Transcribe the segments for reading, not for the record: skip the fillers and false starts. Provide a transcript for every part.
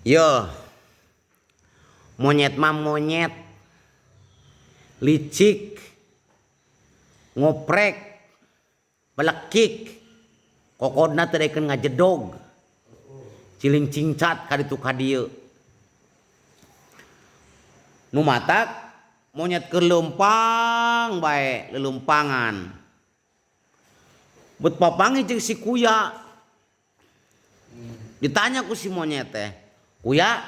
Yo. Monyet mah monyet. Licik. Ngoprek. Pelekik. Kokodna teu daekeun ngajedog. Ciling cingcat ka ditu ka dieu. Nu matak monyet keur leumpang bae leuleumpangan. Bet papanggih jeung si kuya. Ditanya ku si monyet teh, "Kuya,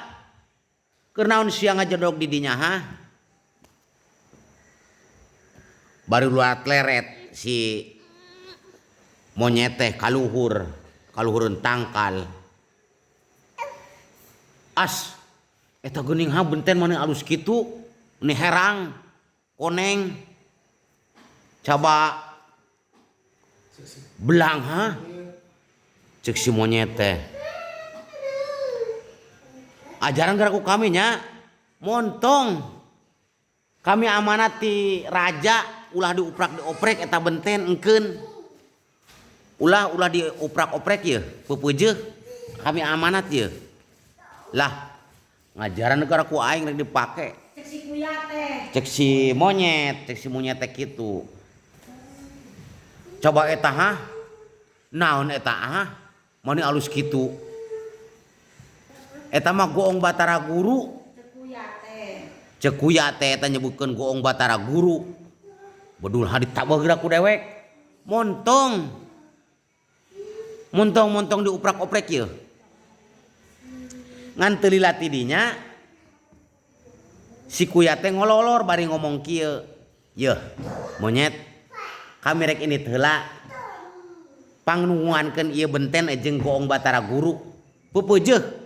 keur naon sia ngajedog di dinya hah?" Bari luat leret si monyet teh kaluhur, kaluhureun tangkal. As, eta geuning ha benten maneh alus kitu, meni herang, koneng. Coba belang ha? Cek si monyet teh. Ajaran geura ku kami nya, montong. Kami amanat ti raja ulah diuprak dioprek eta benten engkeun. Ulah ulah diuprak-oprek yeuh, peupeujeuh. Kami amanat yeuh. Lah, ngajaran geura ku aing rek dipake. Cek si kuya teh. Cek si monyet, cek si monyet teh kitu. Coba eta ha? Naon eta ha? Mani alus kitu. Eta mah goong Batara Guru. Cek kuya teh. Cek kuya teh eta nyebutkeun goong Batara Guru. Bedul ha ditabeuh geura ku dewek. Montong. Montong-montong diuprak-oprek yeuh. Ngan teu lila ti dinya si kuya teh ngololor bari ngomong kieu. Yeuh, monyet, kami rek indit heula pangnunguankeun ieu benten jeung goong Batara Guru. Peupeujeuh.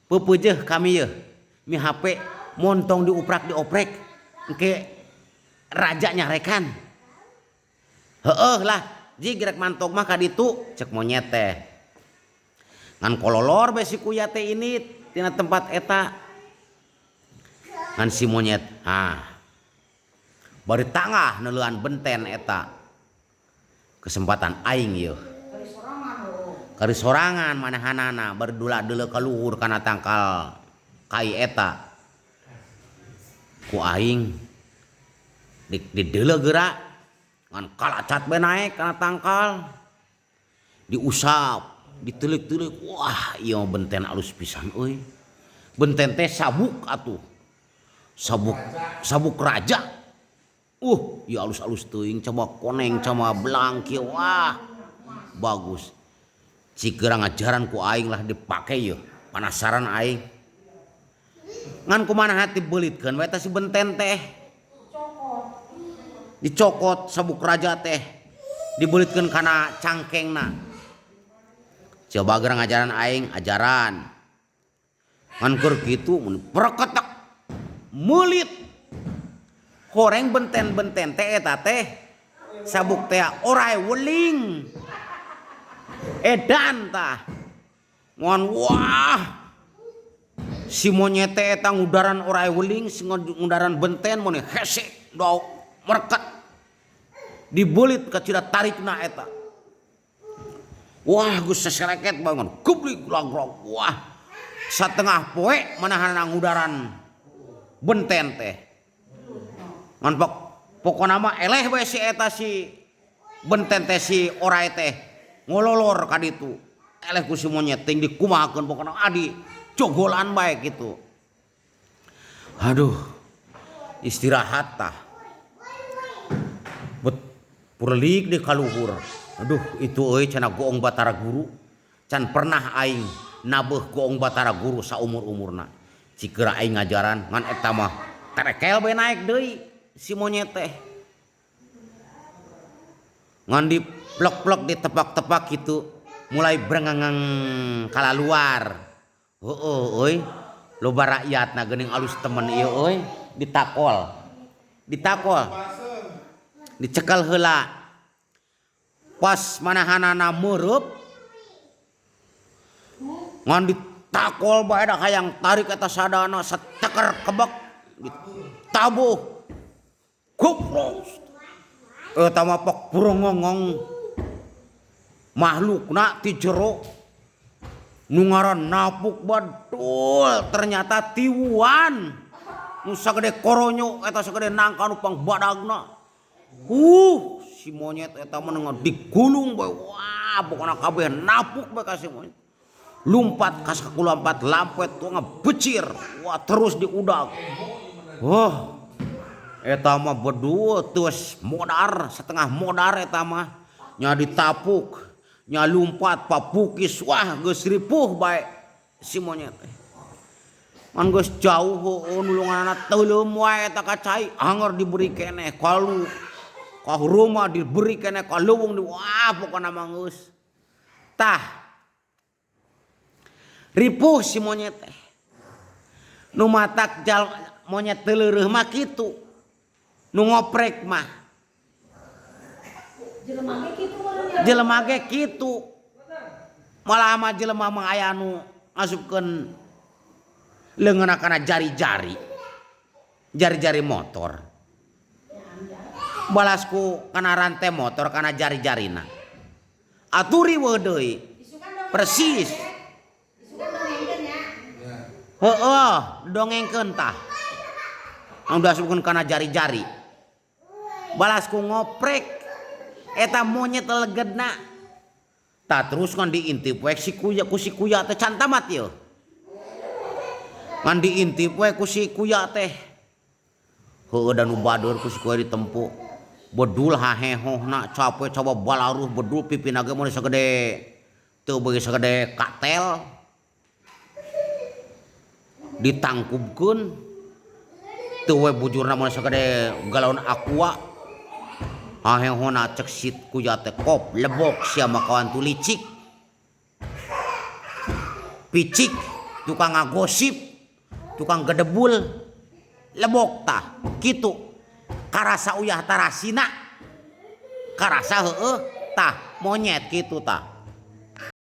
Peupeujeuh kami yeuh. Mi hape montong diuprak dioprek engke raja nyarekan. Heueuh lah, jig rek mantog mah ka ditu cek monyet teh. Ngan kololor bae si kuya teh ini tina tempat eta. Ngan si monyet, ah. Bari tangah neuleuan benten eta. Kesempatan aing yeuh. Kari sorangan manehanana bari dula-deuleu ka luhur kana tangkal kai eta. Ku aing dideuleu geura ngan kalacat bae naek kana tangkal. Diusap, diteuleuk-teuleuk, wah ieu mah benten alus pisan euy. Benten teh sabuk atuh. Sabuk sabuk raja. Ieu alus-alus teuing coba koneng coba belang kieu wah. Bagus. Cik geura ngajaran ku aing lah dipake yeuh. Panasaran aing. Ngan kumaha hati beulitkeun we eta si benten teh. Dicokot sabuk raja teh. Dibelitkeun kana cangkengna. Coba geura ngajaran aing ajaran. Ngan keur kitu mun preketek meulit. Horeng benten-benten teh eta teh sabuk teh orai weling. Edan tah. Ngan wah. Si monyet teh eta ngudaran orai weling, si ngudaran benten mun hese dau merket. Dibelit ka cida tarikna eta. Wah geus sesereket bangun, geblig lagrog. Wah. Satengah poe manahanna ngudaran benten teh. Ngan pokona mah eleh we si eta si benten teh si orai teh ngololor ka ditu. Eleh ku si monyet ting dikumahakeun pokona adi jogolan bae kitu. Aduh, istirahat tah. Bet purlik di kaluhur. Aduh, itu euy cenah goong Batara Guru. Can pernah aing nabeuh goong Batara Guru saumur-umurna. Cik geura aing ngajaran ngan eta mah terekel bae naek deui si monyet teh. Ngan diplek-plek ditepak-tepak gitu mulai brengengang kalaluar. Heueuh euy, loba rakyatna geuning alus temen ieu euy, ditakol. Ditakol. Dicekel heula. Pas manahanana meureub ngan ditakol bae da hayang tarik eta sadana sateker kebek ditabuh. Goblok. Eta mah pok brongongong makhlukna ti jero. Nu ngaran napuk bedul ternyata tiwuan. Nu sagede koronyo eta sagede nangka nu pangbadagna. Si monyet eta mah digulung bae. Wah, pokona kabeh napuk bae ka si monyet. Lumpat ka sakulompat lampet tuh ngebecir. Wah, terus diudag. Wah, eta mah bedul terus modar, setengah modar eta mah. Nya ditapuk, nya lumpat papukis, wah geus ripuh bae si monyet teh. Ngan geus jauh heueuh nulunganana teuleum wae eta ka cai, anger diberi keneh kalu ka rumah diberi keneh ka leuweung di wah pokona mah geus. Tah ripuh si monyet teh. Nu matak jal monyet teu leureuh mah kitu. Nu ngoprek mah. Jelema ge kitu meureun nya. Jelema ge kitu. Malah mah jelema mah aya nu ngasupkeun leungeunna kana jari-jari. Jari-jari motor. Balas ku kana rantai motor kana jari-jarina. Atuh riweuh deui. Persis. Isukan dongengkeun nya. Heeh, dongengkeun tah. Anu diasupkeun kana jari-jari. Balas ku ngoprek eta monyet legedna. Tah terus ngan diintip we si kuya ku si kuya teh can tamat yeuh. Ngan diintip we ku si kuya teh. Heueuh da nu bader ku si kuya ditempo. Bedul hahehohna capek coba balaruh bedul pipina ge mun sagede teu beuki sagede katel. Ditangkubkeun teu we bujurna mun sagede galon aqua. Hahehohna cek si kuya teh kop lebok sia mah kawan tu licik. Picik tukang ngagosip, tukang gedebul lebok tah kitu. Karasa uyah tarasina. Karasa heueuh tah monyet kitu tah.